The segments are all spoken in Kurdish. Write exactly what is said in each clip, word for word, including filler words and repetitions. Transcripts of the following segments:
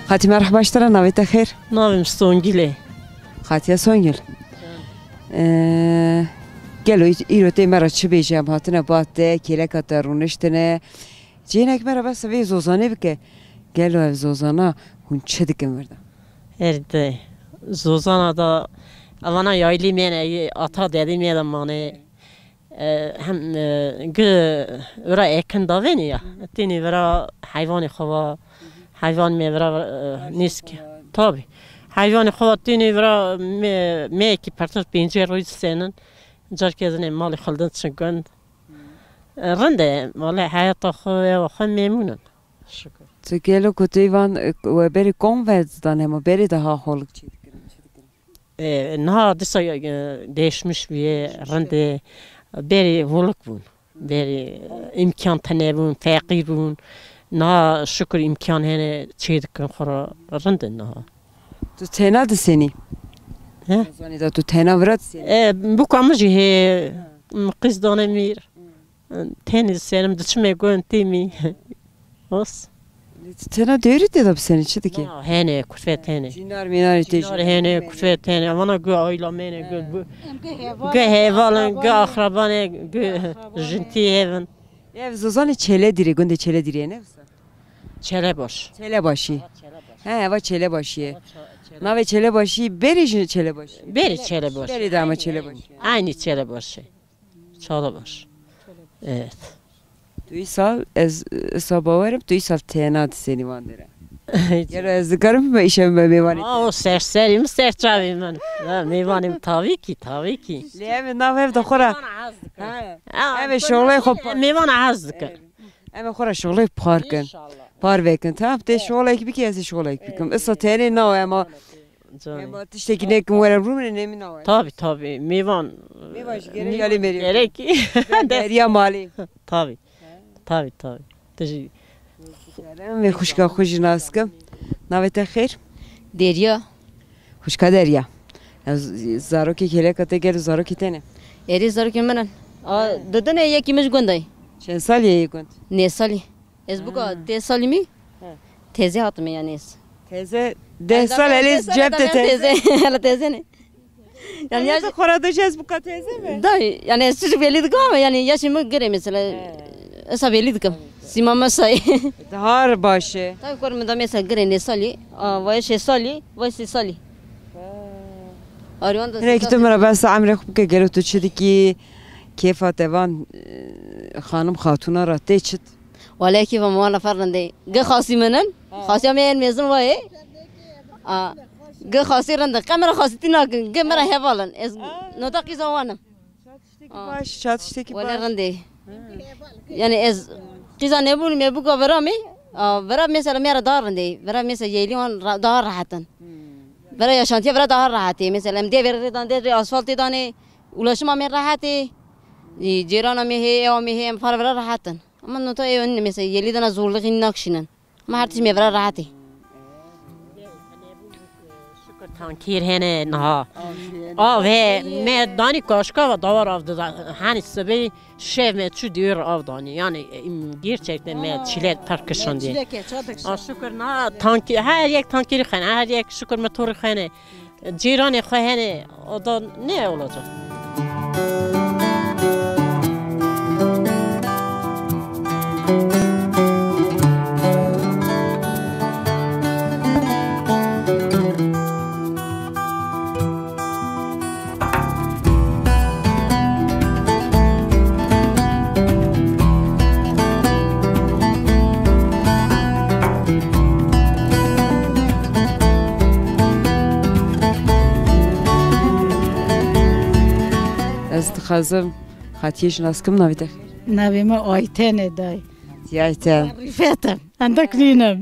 Xatî merheba ji te re, navê te xêr? Navê min Songîl e. Xatiya Songîl. Ee, gelo î-, îro tê me re çi bêje, em hatine ba te, kêleka te rûniştine. Cênek me re behsa vê zozanê bike. Gelo ev zozana hûn çi dikin vir de? Her de zozana da evana yaylî me ne, ata dedî me de mane. E, hem, e, gi vira ekin davênî ya. Tînî vira heyvanê xwe va, heyvan me vira, e, nîsk. Tabi. Heyvanê xwe va tînî vira me, me ki pertir pêncê rûyî sênin. Carkê zinê malê xwe li din çin gund. E, rind e, malê heyata xwe, ewa xwe memnûn in. Şükür. Tu gelo ku tu van, e, we berî kom ve zidan hema berî daha holik çê dikirin, çi dikirin? E, niha dîsa, e, değişmiş bûye, rind e, berî holik bûn. Berî, e, îmkan tune bûn, feqîr bûn. Niha şükür îmkan hene çê dikin xwe re, rind e niha. Tu têna disenî? He? Zanî da tu têna vira disenî? E, buka min jî hê, qîz dane mîr. Tenê senim diçime gon têmî. Os. Lê tu tena dêrî tê de bisenî, çi dikî? Na, hene, kurfet hene. Cînar mînarî tê jî. Cînar hene, kurfet hene. Vana gu ayla mene, gu, gu, gu hevalin, gu akrabane, gu jintî hevin. Ev zozanê Çeledirê, gundê Çeledirê ne wisa? Çelebaş. Çelebaşî. He, eva Çelebaşî ye. Navê Çelebaşî berî jî Çelebaşî. Berî Çelebaş. Berî dama Çelebaşî. Aynı Çelebaşî. Çalabaş. Evet. Tu îsal, ez, îsal bawerim, tu îsal têna disenî van dere. Gelo ez dikarim me îşev me mêvanê. Aa, o serserî min, serçavî min. Ha, mêvanê min tabii ki, tabii ki. Lê em nav ev de xora. Mêvana hez dikin. Ha. Aa, em ê şoxlê xwe pa- Mêvana hez dikin. Em ê xora şoxlê par kin. İnşallah. Par vekin. Tamam, tê şoxlek bikî, ez ê şoxlek bikim. Îsa tenê nawe ema. Canê. Ema tiştekî nekim were rû min, nemî nawe. Tabii, tabii. Mêvan. Mêvan jî gerek, mêvan yalê merî. Gerek. Derya malê. Tabii. Tabii, tabii. Te jî. Em vê xwişka xwe jî nas kim. Navê te xêr? Derya. Xwişka Derya. Ya z-, zarokê kêleka te gelo zarokê te ne? Erê zarokê min in. A, didine yekî min ji gund e. Çend salî ye yê gund? Neh salî. Ez bûka Ha. deh salî mî? He. Teze hatime yani ez. Teze deh sal elê cep te teze. Hele teze ne? Yani Yanî ya tu xora dojî ez bûka teze mi? Da, yani ez çocuk belli dikim ama yani yaşımı göre mesela. He. Esa belli dikim. Sima mesai. Daha baş e. Tabii korum da mesela göre ne salî, a, vay şey salî, vay şey salî. Arıwan da Hinek tu min re behsa emrê xwe bike, gelo tu çi dikî, kêfa te van, e, xanim xatûna re tê çi? Wele kêfa min wana fer rindê. Gi xasî min in. Ha. Xasiya me yên mezin wayê. A, gi xasî rind in. Qe min re xasîtî nakin. Gi min re heval in. Ez Ha. nota qîza wan im. Çat tiştekî Ha. baş, çat tiştekî Wele baş. rindê. Ha. Yani ez qîza nebûn me bûka vera me. A, vera mesela me re daha rindê. Vera mesela yêlî wan ra-, daha rahat in. Hmm. Vera yaşantiya vera daha rahat e. Mesela em dê vera rê dan dê rê asfaltê danê. Ulaşima me rahat e. E, cêrana me hê, ewa me hê, em far vera rahat in. Ama nota ew in, mesela yêlî dana zorluxî nakşînin. Ama her tişt me vera rahat e. Şükür tankîr hene niha. Av he, me danî kaşka ve dawar av dida. Hani sibê şev me çû diyar av danî. Yani, em, gerçekten me çile pir kişandiye. Çileke, çadık. A şükür na tankî, her yek tankîrî xene, her yek şükür motorî xene. Cîranê xwe hene, o da ne olacak? Ez dixwazim Xatiyê ji nas kim, navê te? Navê me Ayten e dayê. Xatiye Ayten. Rîfet e. Endek nînim.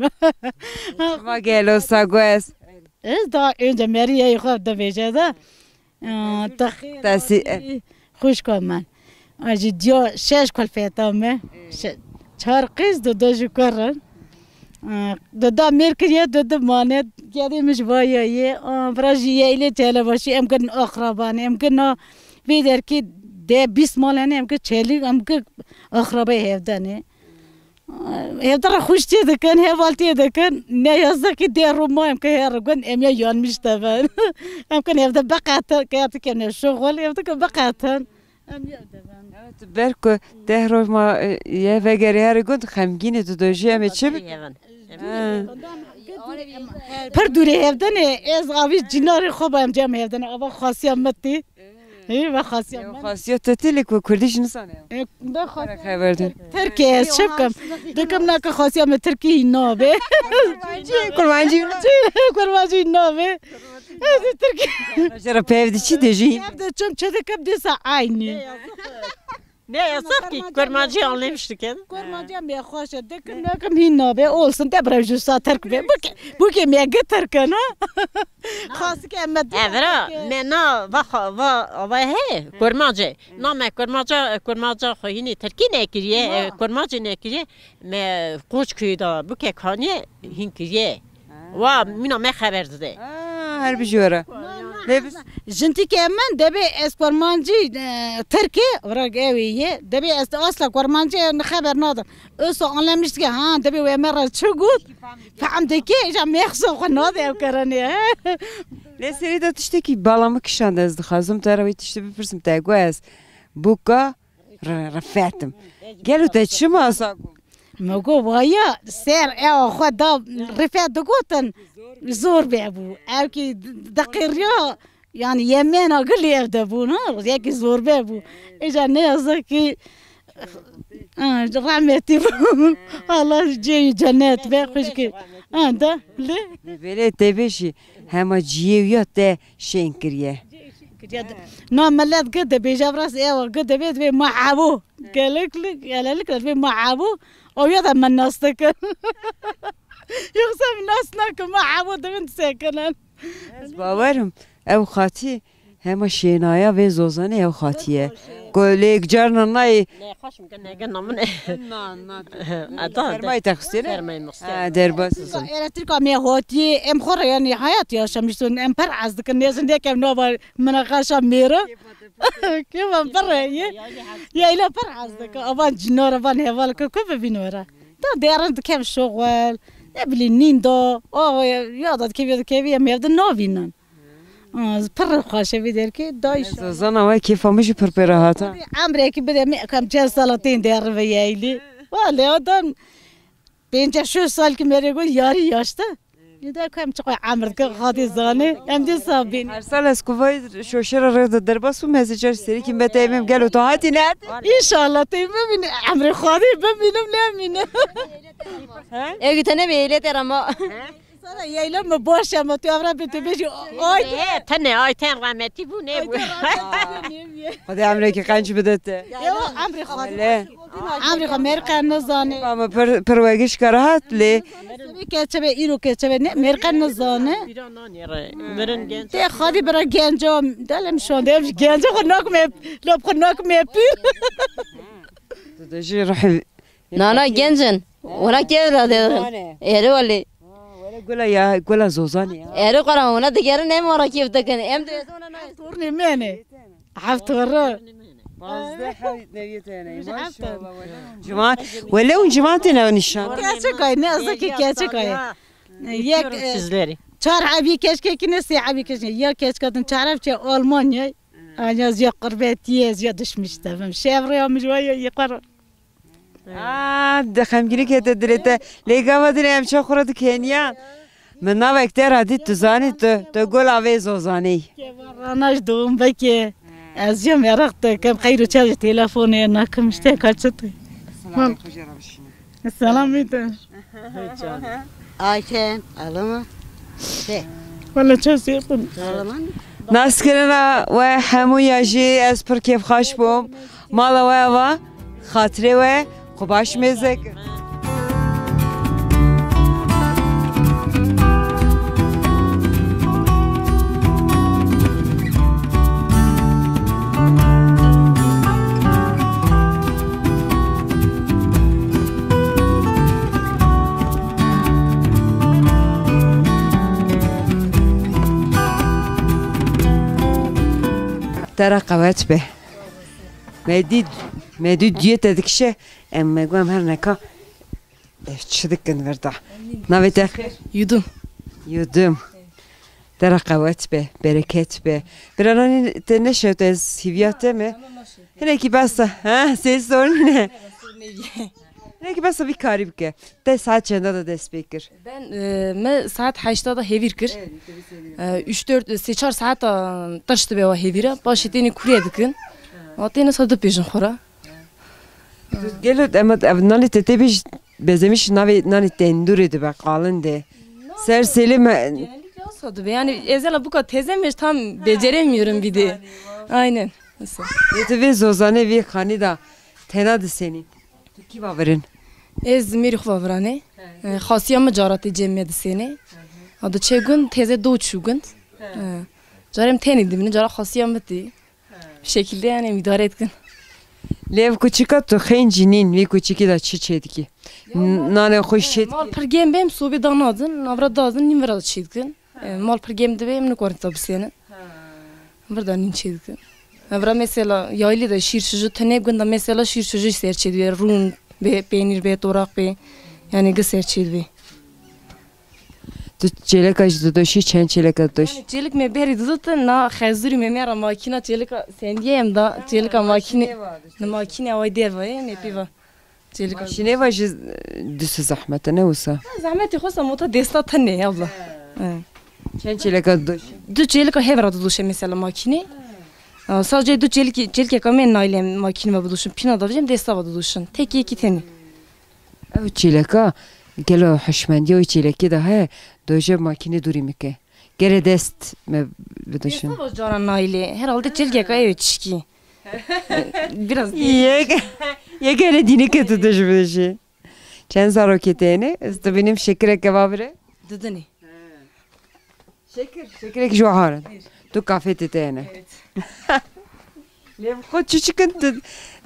Şima gelo sago ez. Ez daha önce meriyê xwe de vêje de. Aa, te- Tesî- Xwişka min. A jî diya şeş kulfeta me. Şe-, çar qîz, du du ji kur in. Aa, du du mêr kiriye, du du mane. Gedê min ji vaya ye. Aa, vira jî ye îlê Çelebaşî. Em kirin akrabanê. Em kirin na vê derkê de bîst mal hene. Em kir çelîk, em kir akrabay hevdene. Hevde re xweş tê dikin, heval tê dikin. Ne yazık ki dê Roma em ke her gün em ya yanmış de ben. Em ke hevde beqetin, ke ya dikin ne şoxol, hevde ke beqetin. Em ya de ben. Evet, ber ku deh roj ma, e, ye vegerê her gün xemgînê tu dojî em ê çi bikin? Hevan. Ha. Pir dûrê hevdene, ez avî cinarê xwe ba em cem hevdene, ava xasiya me tê. Hê, ve xasiya Yo, me. Xasiya te tê lê ku Kurdî jî nizane. E, be xasiya Xeber de. Tirkê ez çi bikim? Dikim nake xasiya me Tirkî nabe. Kurmancî. Kurmancî nabe. Ez Tirkî. Jere pev di çi dejî? Ev de çim çi dikim dîsa aynî. Ne yazık ki kurmancî anlamış dikin. Kurmancî me xweş e, dikim nakim hîn nabe, olsun, te bira jû sa Tirk be. Bu ke, bu ke me gi Tirk e, ha? Xasike me di Evra, Tirk e. Me na, va, va, va he, kurmancî. Na me kurmanca, kurmanca xwe hînî Tirkî nekiriye, e, kurmancî nekiriye. Me Koçköy'da bu ke kaniye hîn kiriye. Wa mîna me xeber dide. Ha, her bijî were. Lê biz Jintîkê min debê ez kurmancî, e, Tirkê, rak ew ê ye. Debê ez asla kurmancî xeber nadim. Ösa anlamış dike, ha, debê wê me re çi got? Fehm dike, îca me xso xwe nade ew kerane, he? Lê serî de tiştekî bala min kişand ez dixwazim te re wê tiştê bipirsim, te got ez buka re-, rifetim. Gelo te çima sa got? Me got, waya ser ewa xwe da rifet digotin, zor be bû. Ew kî deqiriya, yani yemena gilî ev de bûn, ha, yekî zor be bû. Îca ne yazık ki, ha, rahmetî bû. Allah cê cennet be, xwişkî. Ha, da, lê. Belê te bêjî, hema ciyê ya te şên kiriye. Na millet gi dibêje, ev rast ewa gi dibê, dibê ma evo. Gelek li, gelelik li dibê ma evo. O ya da min nas dikin. Yoksa min nas nakin, ma evo dibin sekinin. Ez bawerim, ew xatî hema şênaya vê zozanê ew xatî ye. Ku lê carna nayê. Ne, xweş min, ne, ne, min. Na, na. Ata, Sermayê te xistê ne? Sermayê min xistê. Ha, derbas. Elektrîka me hotiyê, em xwe re yanî hayat yaşamıştın, em pir hez dikin, nezin dek em nava Minaqaşa mêra. Kêfa pir e, ye. Yayla pir hez dike. Avan cinar, avan heval ke ku bibîn were. Da derin dikem şoxwel. Ne bileyim nîn da. Ava ya da dikeviya dikeviya mevde navînin. Aa, pir xweş e vê derkê. Da inşallah. Zozana we kêfa min jî pir pê re hata. Emrekî bide me kam çend sala tên derve yeylî. Wale adam Pêncî şeş sal ki merê got yarî yaşta. Nîda ku em çiqo emir dike Xwedê zane. Em dî sabîn. Her sal ez ku vay şoşera rê de derbas bûm, ez ê car serî kî me te em gelo tu hatî ne hatî? Înşallah te bimîne. Emrê Xwedê bimînim nemîne. He? Ew te ne bê lê te rama. Sana yayla mı boş ama tu evra bi tu bêjî ay. He, tene ay ten rahmetî bû ne bû? Xwedê emrekî qenc bide te. Yo, emrê Xwedê. Emrê xwe mêr qe nizane. Ama pir, pir wegişka rahat lê. Keçebe, îro keçebe ne, mêr qe nizane. Mirin genç. Te Xwedê bira genco, delem şonde, genco xwe nakme, lop xwe nakme pîr. Tu de jî ruhî. Nana genç in. Wana kêf da de. Êre wale. Wele gula ya, gula zozanê ya. Êre qara wana digerin em wana kêf dikin. Em de zona na. Tornê me ne. Heft torre. Pazdeh, hewt, neviyê te ne. Maşallah, wele. Civan, wele un civan tê ne nîşan. Keçik ay, ne yazık ki keçik ay. Yek, e, çar ev keçkekî ne sê ev keçkekî. Ya keçka din çar ev çe Almanya. Anya ziya qurbetiye, ziya düşmüş tevim. Şevre ya mijwa ya yekar. Aa, de xemgînî kete dilê te. Lê gava dilê em çaxura dikeniya. Min navek te ra dît, tu zanî tu, tu gula vê zozanî. Ranaj doğum beke. Ez ya meraq te kem xeyr û çav telefonê nakim işte kaçtı. Selam aleyküm. Ayten, alama. Şey. Wala ças yapın. Alaman. Naskirina we hemûya jî ez pir kêfxweş bûm. Mala we ava, xatirê we, xwe baş mêze kir. Te re qewet be. Me dî, me dî duyê te dikişe, em me got em her neka. Ev çi dikin vir de? Navê te xêr? Yudum. Yudum. Te re qewet be, bereket be. Bira nanî te neşewt ez hîviya te me. Hinekî besa, ha, sê sorun ne. Hinekî besa vî karî bike. Te saet çenda de dest pê kir? Ben, e, me saet heşta de hêvîr kir. E, üç dört, sê çar saet a tişt be wa hêvîra. Paşê tênê kurye dikin. Wa têne sa dipêjin xwe ra. Gelo em ev nanê te tê bêj bezemîş navê nanê tendûrê dibe qalin de. Ser sêlê me. Genellikle o sa dibe. Yani ezela buka teze mi tam beceremiyorum bir de. Aynen. Mesela. Ê tu vê zozanê vê xanî da tena disenî. Tu kî vavirin? Ez mêrî xwe vavirane. E, xasiya mi cara tê cem me disêne. Ado çê gund teze do çû gund. E, Carem tenê dimîne, cara xasiya mi tê. Şekilde yani em idare etkin. Lê ev kuçika tu xêncî nîn, vî kuçikî de çi çê dikî? N-, nanê xweş çê dikî? Mal pir gem bêm, sobê da nadin, navra dazin, nîm vira çê dikin. E, mal pir gem dibe, em nikarin ta bisênin. Vir da nîn çê dikin. Evra mesela yaylî de şîr çiji tune gunda mesela şîr çiji ser çê dibe, rûn be, peynîr be, toraq be. Yani gi ser çê dibe. Tu çêleka jî didoşî, çend çêleka didoşî? Yani çêlik me berî didotin, na xezûrî me me ra makîna çêlika sendiye em da, çêlika makîne, ne makîne away derva ye, me pê va. Çêlika. Maşînê va jî, e, dûsî zehmet e, ne wisa? Ha, zehmetê xwe sa mota desta tenê, abla. He. He. Çend çêleka didoşî? Du çêlika hev ra didoşe mesela makîne. Ha, sadece du çêlkî, çêlkeka me naylem makîne va bidoşin, pîna da vijim desta va didoşin. Tek yekî tenê. Ew çêleka, gelo hişmendiya wî çêlekê de heye, doje makînê dûrî mike. Gere dest me bidişin. Desta va cara naylê. Herhalde çêlkeka ew çişkî. Biraz Yek, yek hele dînike tu diş bidişî. Çend zarokê te hene? Ez dibînim şekireke vavire. Didinê. Şekir, şekirek ji wahar in. Tu kafê tê te hene. Evet. Lê xwe çi çikin tu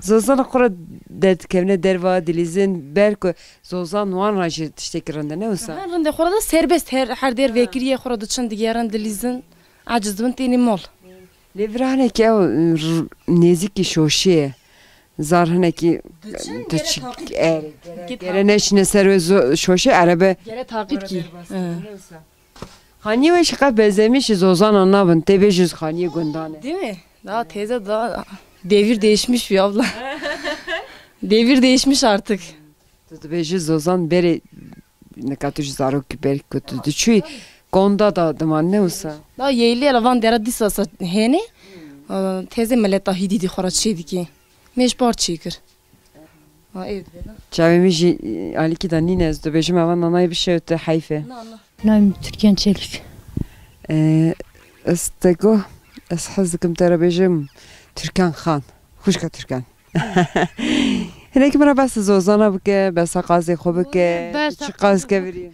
zozana xwe re derdikevine derva dilîzin ber ku zozan wan re jî tiştekî rind e, ne wisa? Ha, rind e, xwe re de serbest her, her der vekiriye xwe re diçin digerin dilîzin. Aciz dibin tênî mal. Lê vira hinekî ew r-, nêzîkî şoşê ye. Zar hinekî Diçin, tu gere çi taqîb er, gere, gere neşine ser wê zo-, şoşê erebe. Gere taqîb kî. Xaniyê we şiqe bezemî şi zozana nabin, tê bê jî xaniyê gundan e. Değil mi? Daha teyze daha devir değişmiş bir abla. Devir değişmiş artık. Tu dibêjî zozan berê nika tu ji zarokî ber ku tu diçûyî konda da diman ne wisa? Da yeylê la van dera dîsa sa hênê, e, teyze mileta hîdî dî xwe ra çê dikê. Mêj par çê kir. Ha, ev dibe da. Çavê min jî, e, alîkî de nîne, ez dibêjim eva nanayê bişewite heyf e. Na, na. Navê min Türkan Çelik. E, ez te got, ez hez dikim te re bêjim Türkan Xan. Xwişka Türkan. Hinekî min re behsa zozana bike, behsa qazê xwe bike, Behsa tu çi qaz kevirî?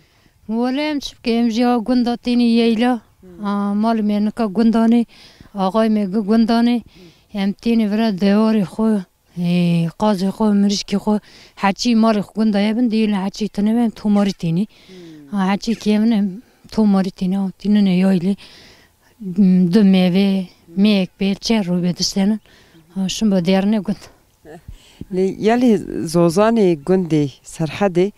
Wele em çi bike, em jî ya gunda tênî yeyla. Hmm. A, malê me nika gundanê, axayê me gi gundanê. Em tênê vira dewarê xwe, ê, qazê xwe, mirîşkê xwe, heçî malê xwe gunda ye bin, diyê hela heçî tune be, em tomarî tênî. Hmm. A, heçî kevin em tomarî tênî, a, tînine yaylê. Du meyve, mêyek pê, çer rû bê distenin. Ha, şim bo diyarine gund. Lê yalê zozanê gundê Serhedê,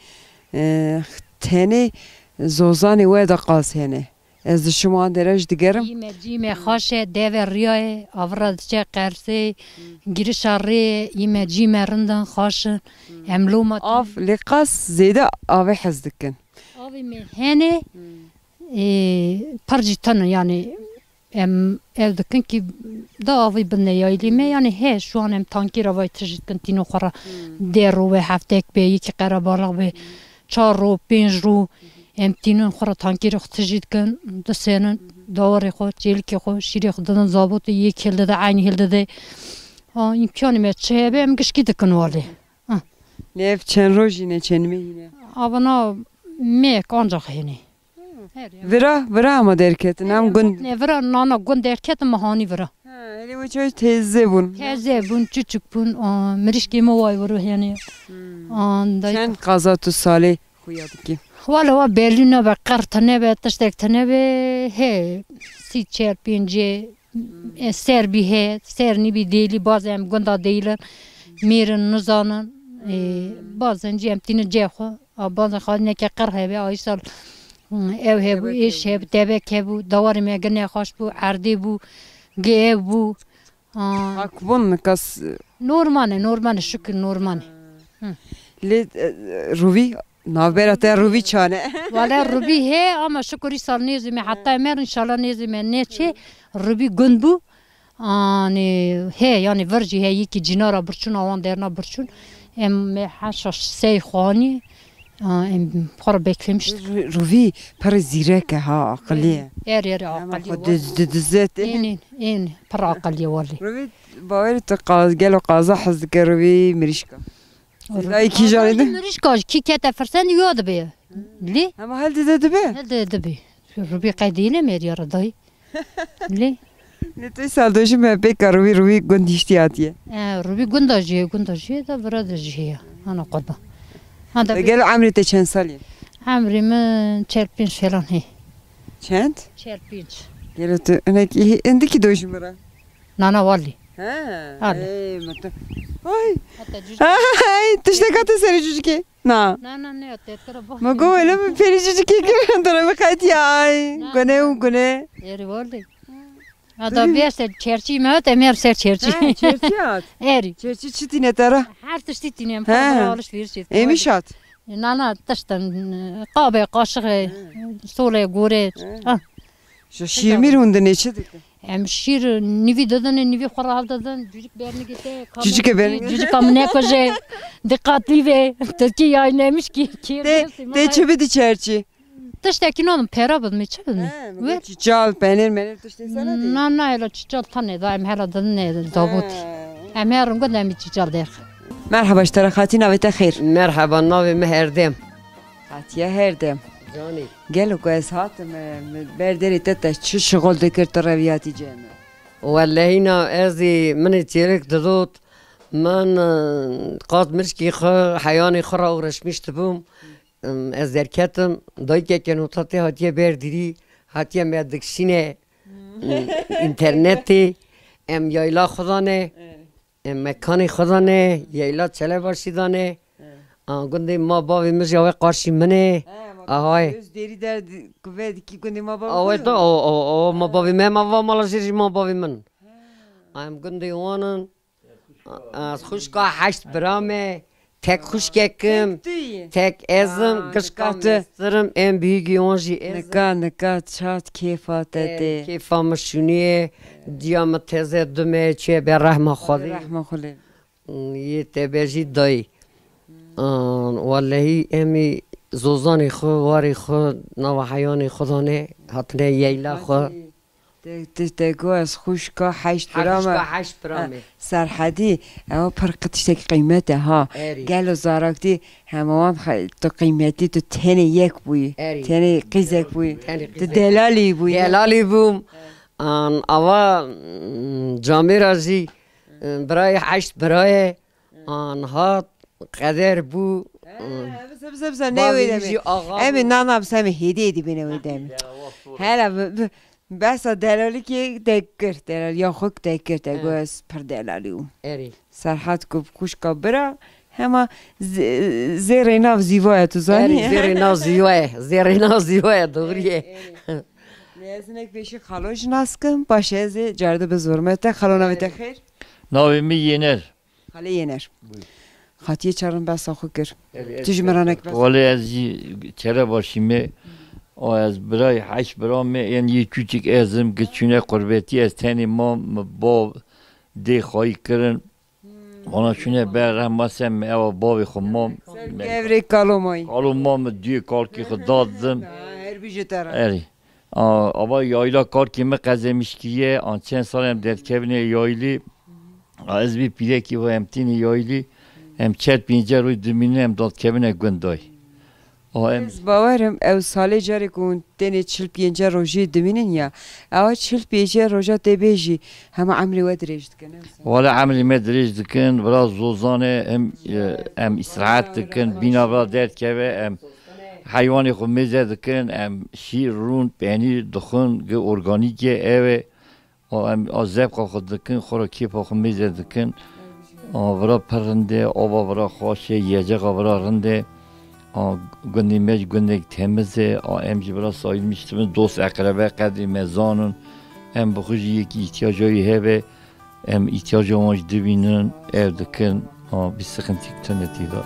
e, tenê zozanê we de qaz hene. Ez dişim wan dere jî digerim. Î me cî me xaş e, deve riya ye, avira diçe qersê, girişa rê ye, î me cî me rindan xaş in. Em loma Av lê qaz zêde avê hez dikin. Avê me hene, Hmm. Ê, pir jî tune, yani, em ev dikin ki da avî bine yaylî me, yani, he, şu an em tankîra vay tijî dikin, tînin xwe re Hmm. dê ro ve, heftek be, yekî qerebalix be, çar ro, pênc ro, em tînin xwe re tankîrê xwe tijî dikin, disênin, dawarê xwe, çêlikê xwe, şîrê xwe didin, zabotê yek hildide, eynî hildide. Ha, îmkanê me çi hebe, em gişkî dikin walê. Ha. Lê ev çend rojî ne, çend mehî ne? Avana mêk ancaq hênê. Her ya. Vira, vira ama derketin, em gund. Ne vira, nana gund derketin, me hanî vira. Ha, hele wê çawa teze bûn. Teze bûn, çuçuk bûn, a, mirişkê me way vuru hênê. Hmm. An da Çend qaza tu salê xuya dikî? Wala wa belî nebe, qer tune be, tiştek tune be, he, sî çer pêncê, e, ser bî he, ser nîbî dêlî, bazê em gunda dêlin, mêrin nizanin, e, Hmm. bazên jî em tînin cê xwe. A, bazê xazineke qir hebe, a, îsal, hmm, ew hebû, Tebek êş hebû. Heb-, tebek hebû, dawarê me gi nexweş bû, erdê bû, gi ev bû. A. Hak bûn, nikas. Normal e, normal e, şükür normal e. Hı. Lê, e, Rûvî, navbera te Rûvî çane? Wala Rûvî he, ama şükür îsal nêzî me, heta emer inşallah nêzî me, ne çi, Rûvî gund bû. Anî he, yanî vir jî he, yekî cînara birçûn, awan derna birçûn. Em me heşa sey xwanî, a, em xwe re beklemiştik. Rû-, Rûvî pir zîrek e ha, aqilî ye. Erê, erê, Hema aqilî xwe ye. Diz-, di-, dizet. Ên, ên, ên, pir aqilî ye walî. Rûvî, bawerî tu qaz-, gelo qaza hez dike Rûvî mirîşka? Rûvî Zêdayî kîjan qaza dide? Mirîşka, kî kete firsend yo dibe. Lê? Hema hel dide dibe? Hel dide dibe. Rûvî qey dîne meriya re dayî. Lê? Lê tu sal dojî me pêka Rûvî, Rûvî gund hiştî hatiye. E, Rûvî gunda jî, gunda jî da vira de jî ya. Ana qurban. Ha da Te gel emrê te çend sal ye? Emrê min çel pênc falan hê. Çend? Çel pênc. Gelo tu hinek hindikî dojî min re? Nana walî. He. Halî. Ey, me tu. Ay. Hata cücük. Ay, tiştek hate serê cücükê. Na. Na, na, ne, tezkere bak. Ma go öyle mi? Peri cücükê kir. Dore mi qetiya ay. Na, Gune na. û gune. Eri walî. Ha da bêste çerçî me hat, em ê ser çerçî. Ha, çerçî hat. Erî. Çerçî çi tîne te re? Her tiştî tîne, em He. Para alışveriş et. Êmiş hat. Na, na, tiştin, qabê, qaşiqê, He. solê, gorê. He. Ha. Ji şîrmîr hûn dinê çi dikin? Em şîr nivî didin, nivî xwe re hildidin, cûcik bernigê te, Cûcikê bernigê. Cûcika min nekuje, diqatlî be, tirkî yaynemiş ki, kêr Tê, nêsî, tê çi bidî çerçî? Tiştekî nadim, pera bidimê, çi bidimê? He, min Wê? got çîçal, penêr, menêr tiştê sana dî? Na, na, hela çîçal tane da, em hela didinê zabût. He. Em her ringo demî çîçal derx. Merheba, ji te re xatî, navê te xêr? Merheba, navê min Erdem. Xatiye Erdem. Canî. Gelo ku ez hatim, e, min ber derê te te çi şixul dikir, tu reviyatî cem e? Wellehîna ez ê min ê çêlik didot, min, e, qat mirşkî xwe, heyanê xwe re uğraşmiş dibûm. Em, ez derketim, dayikeke nota tê hatiye ber dîrî, hatiye me dikşîne, Hmm. internetê, em yayla xwe dane, Evet. em mekanê xwe dane, yayla Çelebaşî dane. Evet. A, gundê ma bavê min jî awe qarşî min e. He, ma Ahay. Öz derî der di-, ku ve dikî gundê ma bavê Awe xwe da, de? o, o, o, ma bavê me, ma va mala jêr jî ma bavê min. He. A, em gundê wan in. Ez xwişka heşt bira me, tek xwişkek im, Tek tu yî? tek ez im, Ha, gişka nika tu. Mestirim, em bîgî wan jî ez im. Nika, nika çat kêfa te Erê, tê. Kêfa min şûnî ye, diya min teze du me çûye be rehma Xwedê. Rehma Xwedê. Yê te be jî dayî. An, wellehî em ê zozanê xwe, warê xwe, nava heyanê xwe dane, hatine yeyla xwe. Te, te, te got ez xwişka heşt bira me. Xwişka heşt bira Ha, me. Serhedî, ew pir qi-, tiştekî qîmet e ha. Erî. Gelo zaraktî, hema wan xe-, tu qîmetî, tu tenê yek bûyî. Erî. Tenê qîzek bûyî. Tenê Tu qîzek. delalî bûyî. Delalî bûm. An, ava, mm, camêra jî, mm, birayê heşt birayê. An hat, qeder bû. He, bize, bize, bize, ne Bavê wê wî demê. jî axa Em ê bû. nana bize em ê hêdî hêdî bêne wê demê. Hela bi, bi, behsa delalikê dekir, delal, ya xwe dekir, te He. got ez pir delalî bûm. Erê. Serhat ku xwişka bira, hema z-, zêrê nav zîva ye, tu zanî? Erê, zêrê nav zîva ye, zêrê nav zîva ye, doğru ye. Erê, erê. Ne ez hinek pêşî xalo jî nas kim, baş e ez ê carde bi zor me te, xalo navê te xêr? Navê min Yener. Xalê Yener. Buyur. Xatiyê çarin behsa xwe kir. Erê, Tu ji ez min re nek behsa. Wale ez jî Çelebaşî me. O ez birayê heşt bira me, yên yê küçük ez im, gi çûne qurbetî ez tenê mam, min bav dê xayî kirin. Hmm. Vana çûne ber rehma sem me, ewa bavê xwe mam. Ser gevrê kalo mayî. Kalo mam, min duyê kalkê xwe dadim. Ha, her bijî te re. Erê. A, ava yayla karkê min qezemiş kiriye, an çend sal em derkevine yaylî. A, ez vî pîrekî xwe em tînî yaylî, em çer pênce roy dimînin, em dadkevine gundayî. A, em Ez bawer im, ew salê carê ku hûn tenê çil pênce rojê dimînin ya, ewa çil pênce roja tê bê jî hema emrê we dirêj dikin, ne wisa? Wala emrê me dirêj dikin, vira zozan e, em, e, em îstirahet dikin, bîna vira derdkeve, em heywanê xwe mêze dikin, em şîr, rûn, penîr, dixwin, gi organîk e, ew e. A, em a zevqa xwe dikin, xwe re kêfa xwe mêze dikin. A, vira pir rind e, ava vira xweş e, yecexa vira rind e. A, gundê me jî gundek temiz e. A, em ji vira sayilmiş dibin, dost eqrebe qedrê me zanin. Em bi xwe jî yekî îhtiyacayî hebe, em îhtiyaca wan jî dibînin, ew dikin. A, bir sıkıntı tune tê de.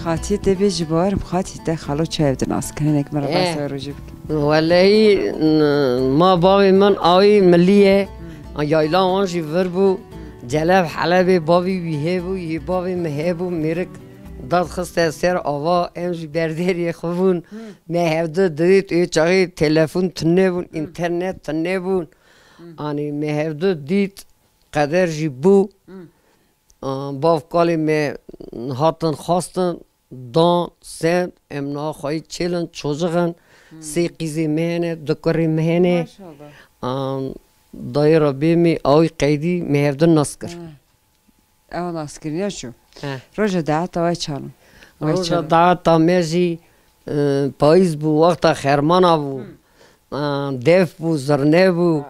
Xatiyê te bê ji bawerim, xatiyê te xalo çayev di nas kirin, hinek me re Eh. behsa rojê bike. Welehî, n-, ma bavê min awî milî ye. Hmm. Yayla wan jî vir bû. Celeb helebê bavî wî hebû, yê bavê min hebû, mêrik dad xiste ser ava, em jî berderê xwe bûn. Hmm. Me hevdu didît, ê çaxê telefon tune bûn, Hmm. înternet tune bûn. Hmm. Anî me hevdu dît, qeder jî bû. Hmm. Aa, bav kalê me hatin xwestin, dan, send, em niha xweyî çêl in, çocix in, Hmm. sê qîzê me hene, du kurê me hene. Maşallah. Aa, dayê re bê me awî qeydî me hevdin nas kir. Ha. Ew nas kir ya çû. He. Roja daeta we çanin. Roja daeta me jî, e, payîz bû, wexta xermana bû. Hmm. Aa, def bû, zirne bû,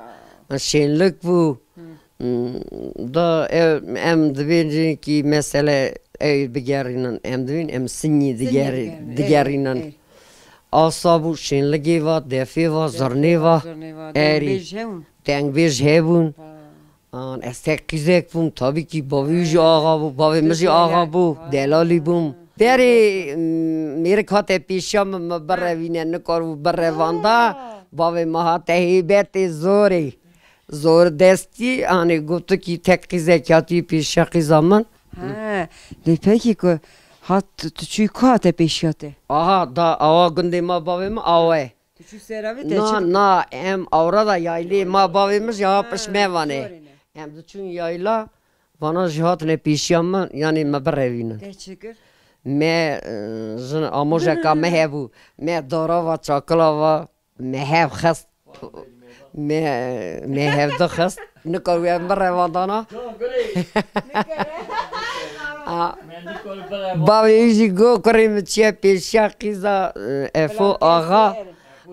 Aa. şênlik bû. Hmm. Hmm, da ev, em dibêjin kî mesele ew bigerînin. Em dibên em sinyî Sinyî diger-, digerînin. Ey, digerînin. Ey. Asa bû, şênligê va, defê va, Defê zirnê va, va, zirnê va. Erî. Dengbêj hebûn. Dengbêj hebûn. Ha. An, ez tek qîzek bûm, tabii ki bavê wî jî axa bû, bavê min jî axa bû, delalî bûm. Berê, m, mêrik hate pêşiya min, min birevîne, nikaribû birevanda. Bavê min hate hêbetê zorê. Zor destî, anê gotu ki tek qîzek hatiye pêşiya qîza min. He, lê pekî ku hat, tu çûyî ku hate pêşiya te? Aha, da awa gundê ma bavê min awa ye. Tu çû ser avê te Na, çi dikir? Na, em awra da yaylê ma bavê min jî ha Ha, pişt me vane. Zorê ne. Em diçûn yayla, vana jî hatine pêşiya min, yanî me birevînin. Te çi kir? Me, e, jin amojeka me hebû. Me dara va, çakila va, me hev xist. Me, me hevdu xist. Nikar wê em birevandana. A, bavê wî jî got, kurê min çiye pêşiya qîza, e, Efo axa.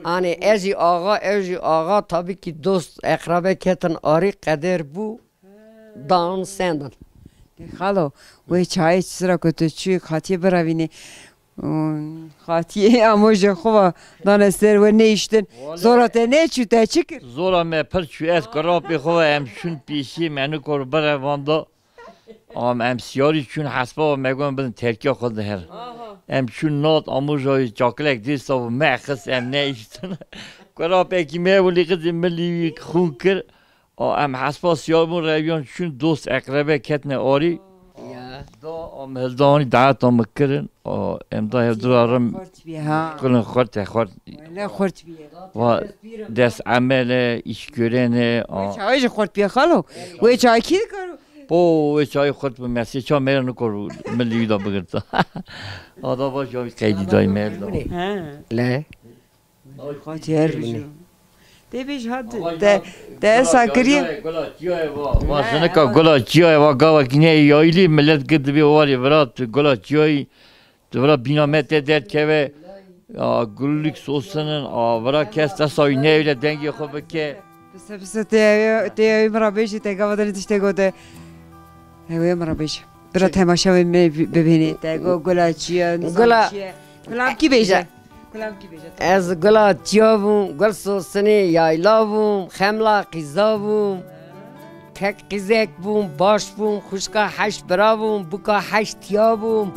Anê, ez jî axa, ew jî axa, tabii ki dost, eqrabe ketin arî, qeder bû, dan sendin. Xalo, wê çayê çi sira ku tu çû, xatiyê birevînî, û xatiyê amojê xwe va, dane ser we neyiştin. Wale. Zora te neçû, te çi kir? Zora me pir çû, ez kirapê xwe va, em çûn pêşiyê me nikor birevanda. Am, em siyarî çûn hespa, me got, em bidin terkiya xwe diherin. Aha. Em çûn nat, amojayî çakilek dêsa bû, me xist, em neiştin. Kurapekî me bû, lê qizê milî wî xûn kir. A, em hespa siyar bûn, reviyan çûn, dost eqrebe ketine arî. Ya. Da, am, hildanî daeta min kirin. A, em da hevdira rim. Xurt bî, ha. Kulin xurt e, xurt. Wele xurt bî. Va, dest emel e, îş gören e, a. Wê çayê jî xurt bî, xalo. Wê çayê kî dikar? Po, wê çayê xurt bû, me sê ça me re nikor milî wî da bigirta. Ada baş ya wî qeydî dayî me da. He. Le. Xwatiye her bijî. Tê bêj hat te, te esa kiriye. Gula çiyayê va, va jinika gula çiyayê va, gava kî ne yayilî, millet gir dibê warê vira, tu gula çiyayî, tu vira bîna me te derdkeve. Ya, gullik sosinin, a, vira kes desa wî neyêle dengê xwe bike. Pise, pise, tê ew, tê ew min re bêjî, te gava danî tiştê gote. Ew ê min re bêjî. Bira temaşa wê me bi-, bibînî. Te go gula çiya, nizam çiye. Gula kî bêje? Gula kî bêje? Ez gula çiya bûm, gul sosinê yayla bûm, xemla qîza bûm. Tek qîzek bûm, baş bûm, xwişka heşt bira bûm, buka heşt tiya bûm.